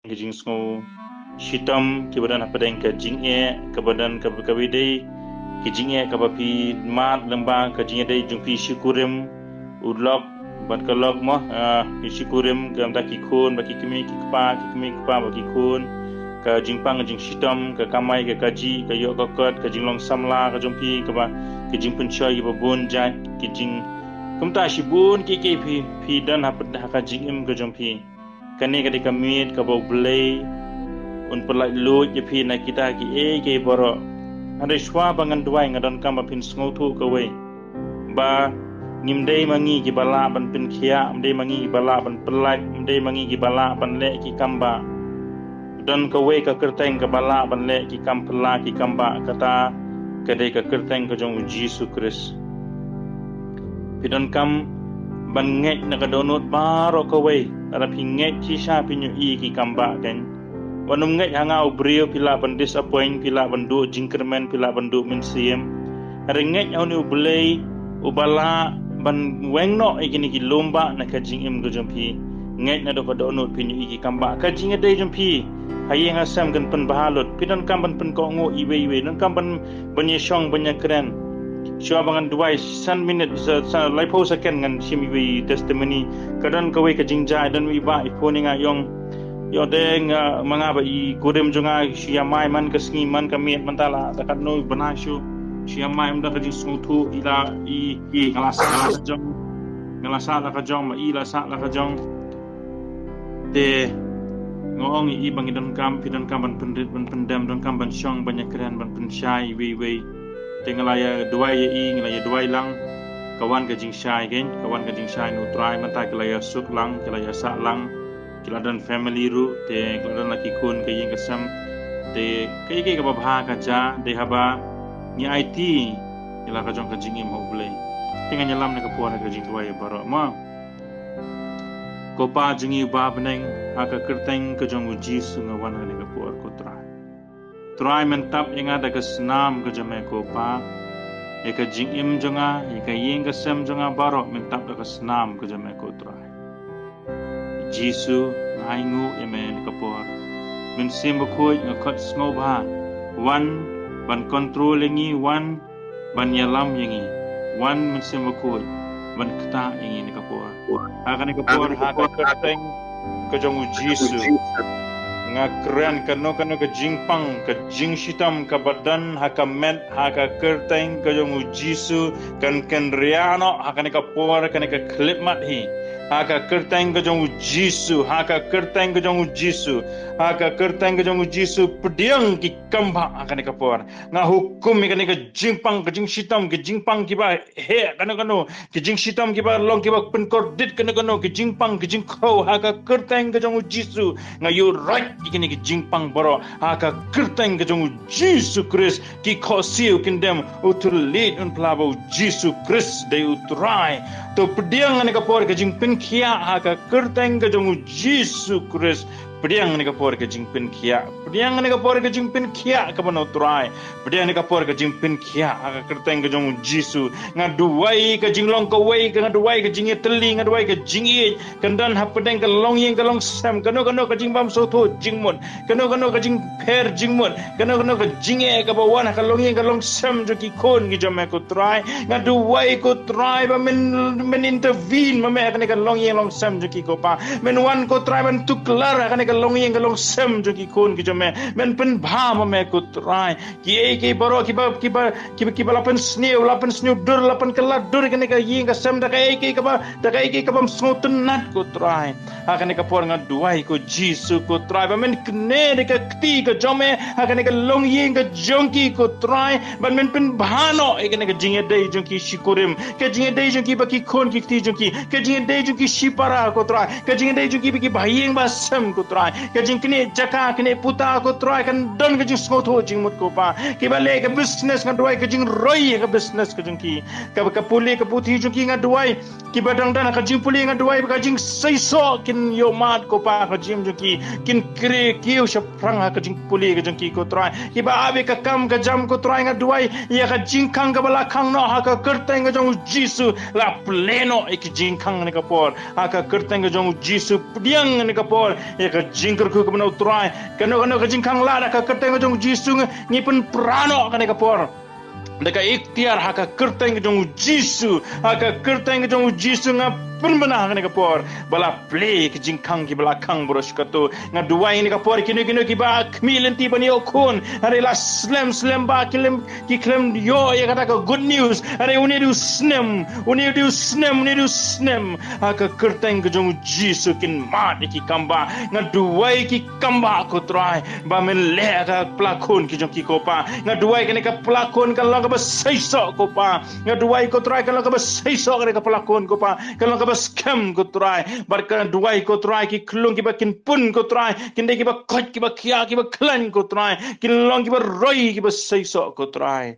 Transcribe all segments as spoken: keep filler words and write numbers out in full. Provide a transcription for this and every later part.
ka jingsngew shitom kiba don hapdeng ka jingeh kaba don kaba kaba dei ka jingeh kaba phi mad lyngba ka jingdei jong phi shikurim, u lok bad ka lok mo, ah, ki shikurim, ka mta ki khun bad ki kmie ki kpa, ki kmie ki kpa bad ki khun, ka jingpang ka jingshitom, ka kamai ka kajih, ka ïoh ka kot, ka jinglong samla ka jong phi, kaba ka jingpynshoi kiba bun jait, ka jing kumta shibun ki ki phi phi don ha pyn- ha ka jingim ka jong phi. Kane ka dei ka miet kaba U Blei un pyllait luid ïa phi na kita ki ei ki baroh. Hynrei shuwa ba ngan duwai nga donkam ba phin sngewthuh kawei, ba ngim dei ma ngi kiba lah ban pynkhiah, ym dei ma ngi kiba lah ban pyllait, ym dei ma ngi kiba lah ban leh ki kam ba. Don kawei ka kyrteng kaba lah ban leh ki kam phylla ki kam ba, kata ka dei ka kyrteng ka jong U Jisu Khrist. Phi donkam ban ngeit na ka dohnud baroh kawei. Lada phi ngeit shisha phin ïohi ki kam ba kein. Wat nym ngeit ha nga u briew, phi lah ban disappoint, phi lah ban duh jingkyrmen, phi lah ban duh mynsiem. Hynrei ngeit ha une U Blei uba lah ban weng noh ïa kine ki lum ba na ka jingim ka jong phi. Ngeit naduh ka dohnud phin ïohi ki kam ba. Ka jingdei jong phi ha ïing ha sem kan pynbha lut. Phi donkam ban pynkohnguh iwei iwei, donkam ban ban ïashong ban ïakren. Shuwa ba ngan duwai san minit, sa, sa, laiphew second ngan shim iwei i testimony. Ka don kawei ka jingjia, don iwei i bah i phone ïa nga, ong, ong te nga, ma nga bad i kurim jong nga shu ïamai man ka sngi man ka miet, mynta la da katno bnai shu shu ïamai, ym don ka jingsngewthuh, i la i, i nga la sah la ka jong, nga la sah la ka jong, ma i la sah la ka jong. Te nga ong ïa i ba ngi donkam, phi donkam ban pynrit ban pyndem, donkam ban shong ban ïakren ban pynshai iwei iwei. Te nga la ïa duwai ïa i, nga la ïa duwai lang. Ka wan ka jingshai kein, ka wan ka jingshai na U Trai, mynta ki la ïa suk lang, ki la ïa sah lang, ki la don family ruh, te ki la don la ki khun ka ïing ka sem. Te kaei kaei kaba bha ka jia, dei haba ngi aiti ïa la ka jong ka jingim ha U Blei. Te ngan ïalam na ka por ha ka jingduwai baroh ma. Ko Pa jong ngi uba ha bneng, ha ka kyrteng ka jong U Jisu nga wan ha kane ka por ko Trai. Trai, men tap ïa nga da ka snam ka jong me ko Pa. Ïa ka jingim jong nga, ïa ka ïing ka sem jong nga baroh men tap da ka snam ka jong me ko Trai. Jisu, nga ainguh ïa me na ka por. Mynsiem Bakhuid, nga khot sngewbha, wan ban control ïa ngi, wan ban ïalam ïa ngi. Wan Mynsiem Bakhuid ban ktah ïa ngi na ka por. Ha kane ka por, ha ka kyrteng ka jong U Jisu, nga kren kano kano ka jingpang, ka jingshitom kaba don ha ka met, ha ka kyrteng ka jong U Jisu kan kynriah noh ha kane ka por, kane ka khyllipmat hi. Ha ka kyrteng ka jong U Jisu, ha ka kyrteng ka jong U Jisu, ha ka kyrteng ka jong U Jisu, pdiang ki kam bha ha kane ka por. Nga hukum ïa kane ka jingpang, ka jingshitom, ka jingpang kiba heh kano kano, ka jingshitom kiba long kiba pynkordit kano kano, ka jingpang, ka jingkhrew, ha ka kyrteng ka jong U Jisu. Nga ïuh raid ïa kane ka jingpang baroh ha ka kyrteng ka jong U Jisu Khrist. Ki khohsiew kin dem, u thylliej un phla ba U Jisu Khrist dei U Trai. To pdiang ha kane ka por ka jingpynkhiah ha ka kyrteng ka jong U Jisu Khrist. Pdiang ha kane ka por ka jingpynkhiah. Pdiang ha kane ka por ka jingpynkhiah kaba na U Trai. Pdiang ha kane ka por ka jingpynkhiah ha ka kyrteng ka jong U Jisu. Nga duwai ka jinglong kawei, ka nga duwai ka jingïatylli, nga duwai ka jingïeit. Kan don hapdeng ka longïing ka longsem, kano kano ka jingbymsngewthuh jingmut, kano kano ka jingpher jingmut, kano kano ka jingeh kaba wan ha ka longïing ka longsem jong ki khun ki jong me ko Trai. Nga duwai ko Trai ba men, men intervene ma me ha kane ka longïing longsem jong ki ko Pa. Men wan ko Trai ban tuklar ha kane ka longïing ka longsem jong ki khun ki jong me. Men pynbha ma me ko Trai. Kiei kiei baroh kiba, kiba, kiba, kiba la pynsniew, la pynsniew dur, la pynkylla dur kane ka ïing ka sem da kaei kaei kaba, da kaei kaei kaba ym sngewtynnat ko Trai. Ha kane ka por nga duwai ko Jisu ko Trai, ba men kne da ka kti ka jong me ha kane ka longïing ka jong ki ko Trai, ba men pynbha noh ïa kane ka jingïadei jong ki shikurim, ka jingïadei jong ki bad ki khun ki kti jong ki, ka jingïadei jong ki shipara ko Trai, ka jingïadei jong ki bad ki bahaïing bahasem ko Trai, ka jingknieh jaka knieh puta ko Trai, kan don ka jingsngewthuh jingmut ko Pa. Kiba leh ka business nga duwai ka jingroi ka business ka jong ki. Ka, ka pule ka puthi jong ki nga duwai kiba dang don ha ka jingpule nga duwai ba ka jingseisoh kin ïohmad ko Pa ka jingim jong ki, kin kre kiew shaphrang ha ka jingpule ka jong ki ko Trai. Kiba ap ïa ka kam ka jam ko Trai nga duwai ïa ka jingkhang kaba la khang noh ha ka kyrteng ka jong U Jisu, la plie noh ïa ka jingkhang ha kane ka por. Ha ka kyrteng ka jong U Jisu pdiang ha kane ka por ïa ka jingkyrkhu kaba na u Trai. Kano kano ka jingkhang lad ha ka kyrteng ka jong u Jisu ngi pynpra noh kane ka por da ka iktiar ha ka kyrteng ka jong u Jisu, ha ka kyrteng ka jong u Jisu nga pynbna ha kane ka por ba la plie ka jingkhang kiba la khang baroh shi kato. Nga duwai ha kane ka por kino kino kiba khmih lynti ban ïoh khun, hynrei la slem slem ba ki lem ki khlem ïoh ïa kata ka good news. Hynrei une u dei u snem, une u dei u snem, une u dei u snem. Ha ka kyrteng ka jong u Jisu kin mad ïa ki kam bah. Nga duwai ki kam bah ko Trai ba men leh ka pla khun ki jong ki ko Pa. Nga duwai kane ka pla khun kan long kaba seisoh ko Pa. Nga duwai ko Trai kan long kaba seisoh kane ka pla khun ko Pa. Kan long kaba skhem ko Trai. Bad nga duwai ko Trai ki khlung kiba kin pun ko Trai kin dei kiba koit kiba khia kiba khlaiñ ko Trai. Kin long kiba roi kiba seisoh ko Trai.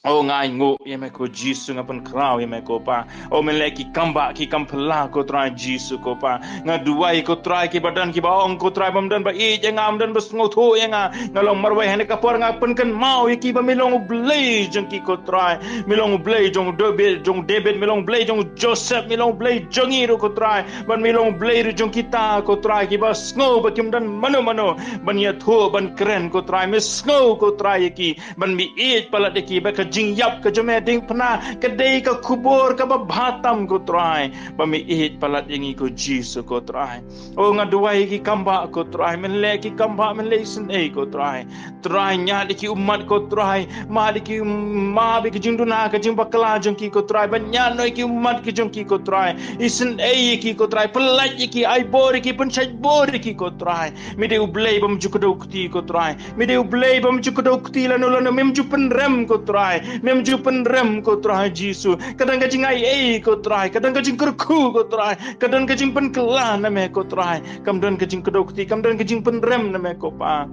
O nga ainguh ïa me ko Jisu, nga pynkhraw ïa me ko Pa. O men leh ki kam bah ki kam phylla ko Trai Jisu ko Pa. Nga duwai ko Trai kiba don kiba ong ko Trai bym don ba ïeit ïa nga, bym don ba sngewthuh ïa nga. Nga long marwei ha kane ka por nga pynkynmaw ïa ki ba me long u Blei jong ki ko Trai. Me long u Blei jong u David, jong u David, me long u Blei jong u Joseph, me long u Blei jong ngi ruh ko Trai. Bad me long u Blei ruh jong kita ko Trai kiba sngew ba kim don mano mano ban ïathuh ban kren ko Trai. Me sngew ko Trai ïa ki ban me ïeit palat ïa ki ba ka jingïap ka jong me diengphna ka dei ka khubor kaba bha tam ko Trai. Ba me ïeit palat ïa ngi ko Jisu ko Trai. O nga duwai ïa ki kam bah ko Trai, men leh ki kam bah, men leh isynei ko Trai. Trai ñiad ïa ki ummat ko Trai, mad ïa ki, mad ïa ki jingduna ka jingbakla jong ki ko Trai, ban ñiad noh ïa ki ummat ki jong ki ko Trai. Isynei ïa ki ko Trai, pyllait ïa ki, ai bor ïa ki, pynshait bor ïa ki ko Trai. Me dei u Blei bym ju kdew kti ko Trai. Me dei u Blei bym ju kdew kti lano lano, mem ju pynrem ko Trai. Mem ju pynrem ko Trai Jisu. Ka don ka jingaiei ko Trai, ka don ka jingkyrkhu ko Trai, ka don ka jingpynkylla na me ko Trai. Kam don ka jingkdew kti, kam don ka jingpynrem na me ko Pa.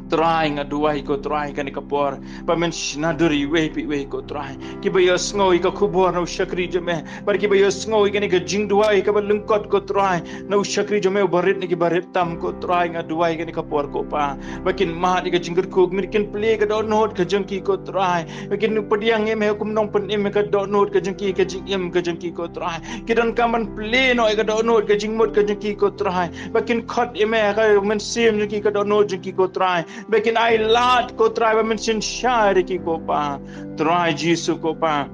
Trai nga duwai ko Trai kane ka por ba men shna dur iwei pa iwei ko Trai. Kiba ïohsngew ïa ka khubor na u shakri jong me. Bad kiba ïohsngew ïa kane ka jingduwai kaba lyngkot ko Trai na u shakri jong me uba rit ne kiba rit tam ko Trai, nga duwai kane ka por ko Pa. Ba kin mad ïa ka jingkyrkhu, ba kin plie ka dohnud ka jong ki ko Trai. Ba kin pdiang ïa me kum nongpynim ïa ka dohnud ka jong ki, ka jingim ka jong ki ko Trai. Ki donkam ban plie noh ïa ka dohnud ka jingmut ka jong ki ko Trai. Ba kin khot ïa me ha ka mynsiem jong ki, ka dohnud jong ki ko Trai. Ba kin ai lad ko Trai, ba men synshar ïa ki ko Pa. Trai Jisu ko Pa.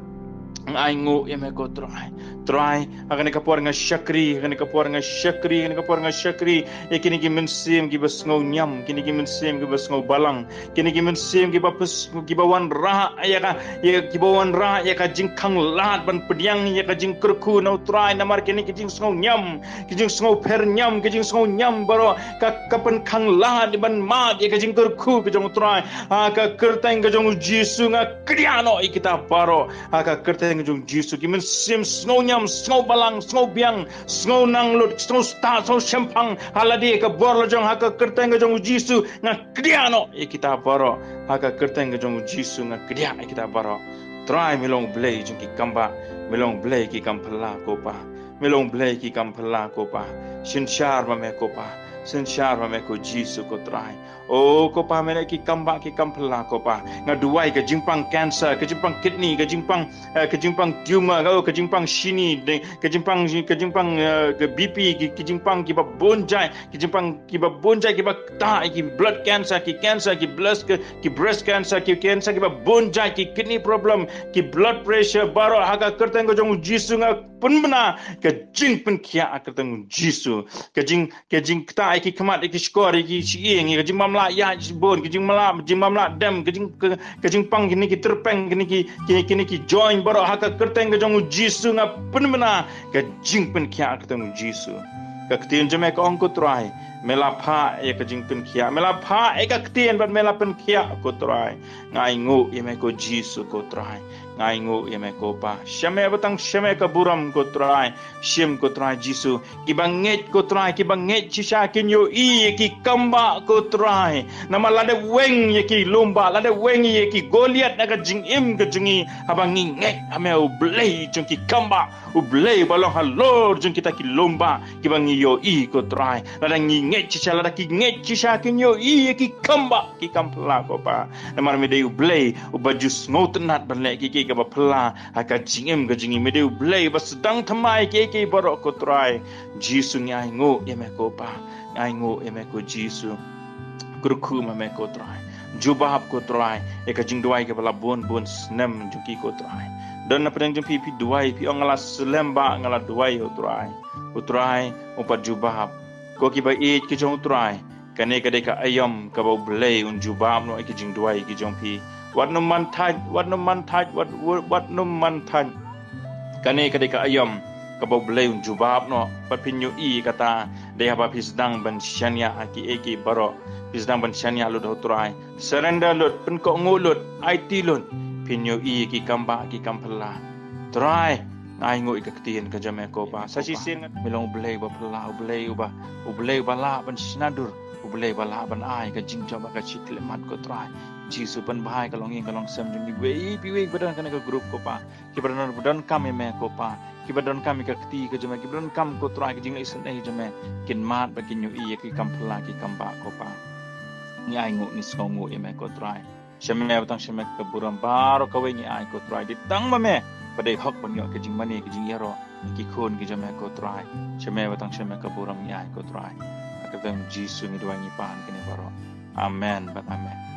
Nga ainguh ïa me ko Trai. Trai, ha kane ka por nga shakri, ha kane ka por nga shakri, ha kane ka por nga shakri ïa kine ki mynsiem kiba sngewñiam, kine ki mynsiem kiba sngewbalang, kine ki mynsiem kiba pys-, kiba wanrah ïa ka, ïa, kiba wanrah ïa ka jingkhang lad ban pdiang ïa ka jingkyrkhu na u Trai namar kine ki jingsngewñiam, ki jingsngewpher ñiam, ki jingsngewñiam baroh, ka, ka pynkhang lad ban mad ïa ka jingkyrkhu ka jong u Trai. Ha ka kyrteng ka jong u Jisu nga kdiah noh ïa kita baroh. Ha ka kyrteng ka jong u Jisu ki mynsiem sngewñiam, sngewbalang, sngewbiang, sngewnaduh, sngewstad, sngewshemphang ha lade ka bor la jong, ha ka kyrteng ka jong u Jisu nga kdiah noh ïa kita baroh. Ha ka kyrteng ka jong u Jisu nga kdiah ïa kita baroh. Trai me long u Blei jong ki kam bah, me long u Blei ki kam phylla ko Pa. Me long u Blei ki kam phylla ko Pa. Synshar ma me ko Pa. Synshar ma me ko Jisu ko Trai. O ko Pa, me leh ki kam bah ki kam phylla ko Pa. Nga duwai ka jingpang cancer, ka jingpang kidney, ka jingpang, eh, ka jingpang tumor, oh, ka jingpang shini, de, ka jingpang, ka jingpang, eh, ka B P, ki, ki jingpang kiba bun jait, ki jingpang kiba bun jait kiba ktah, ki blood cancer, ki cancer, ki breast, ki, ki breast cancer, ki cancer kiba bun jait, ki kidney problem, ki blood pressure, baroh ha ka kyrteng ka jong u Jisu nga pynbna ka jingpynkhiah ha ka kyrteng u Jisu. Ka jing, ka jingktah ïa ki khmat, ïa ki shkor, ïa ki shyieng, ïa ka jingbymlah ïaid shibun, ka jingbymlah, jingbymlah dem, ka jing, ka, ka jingpang kine ki tyrpeng, kine ki, ki, kine ki joint baroh ha ka kyrteng ka jong u Jisu nga pynbna ka jingpynkhiah ha ka kyrteng u Jisu. Ka ktien jong me ka ong ko Trai, me la phah ïa ka jingpynkhiah, me la phah ïa ka ktien bad me la pynkhiah ko Trai. Nga ainguh ïa me ko Jisu ko Trai. Nga ainguh ïa me ko Pa. Sha me ba tang sha me ka burom ko Trai. Shim ko Trai Jisu. Kiba ngeit ko Trai, kiba ngeit shisha kin ïohi ïa ki kam bah ko Trai. Namar lada weng ïa ki lum bah, lada weng ïa ki Goliath na ka jingim ka jong ngi, haba ngi ngeit ha me u Blei jong ki kam bah, u Blei ba long halor jong kita ki lum bah, kiba ngi ïohi ko Trai. Lada ngi ngeit shisha, lada ki ngeit shisha kin ïohi ïa ki kam bah ki kam phylla ko Pa. Namar me dei u Blei uba ju sngewtynnat ban leh ki, ki kaba phylla ha ka jingim ka jingim. Me dei U Blei ba sdang thymmai kiei kiei baroh ko Trai. Jisu ngi ainguh ïa me ko Pa. Ngi ainguh ïa me ko Jisu. Kyrkhu ma me ko Trai. Jubab ko Trai ïa ka jingduwai kaba la bun bun snem jong ki ko Trai. Don na pdeng jong phi phi duwai, phi ong nga la slem ba nga la duwai, ko Trai. Ko Trai, u pat jubab. Ko kiba ïeit ki jong U Trai, kane ka dei ka aïom kaba U Blei un jubab noh ïa ki jingduwai ki jong phi. Wat nym man thait, wat nym man thait, wat, wat, wat nym man thait. Kane ka dei ka aïom kaba U Blei un jubab noh. Ba phin ïohi kata, dei haba phi sdang ban shaniah ha kiei kiei baroh. Phi sdang ban shaniah lut ha U Trai. Surrender lut, pynkohnguh lut, aiti lut. Phin ïohi ki kam bah ki kam phylla. Trai, nga ainguh ïa ka ktien ka jong me ko Pa. Sa shisien nga, me long U Blei ba phylla, U Blei uba, U Blei uba lah ban shna dur, U Blei ba lah ban ai ka jingjop bad ka jingkyrkhu mat ko Trai. Jisu, pynbha ïa ka longïing ka longsem jong ngi, iwei pa iwei ba don ha kane ka group ko Pa. Kiba don, ba donkam ïa me ko Pa. Kiba donkam ïa ka kti ka jong me, kiba donkam ko Trai ka jingleh isynei jong me. Kin mad bad kin ïohi ïa ki kam phylla ki kam bah ko Pa. Ngi ainguh, ngi sngewnguh ïa me ko Trai. Sha me ba tang sha me ka burom baroh kawei ngi ai ko Trai. Dei tang ma me ba dei hok ban ïoh ka jingmane ka jingïaroh ïa ki khun ki jong me ko Trai. Sha me ba tang sha me ka burom ngi ai ko Trai. Ha ka kyrteng Jisu ngi duwai ngi pan kine baroh. Amen bad amen.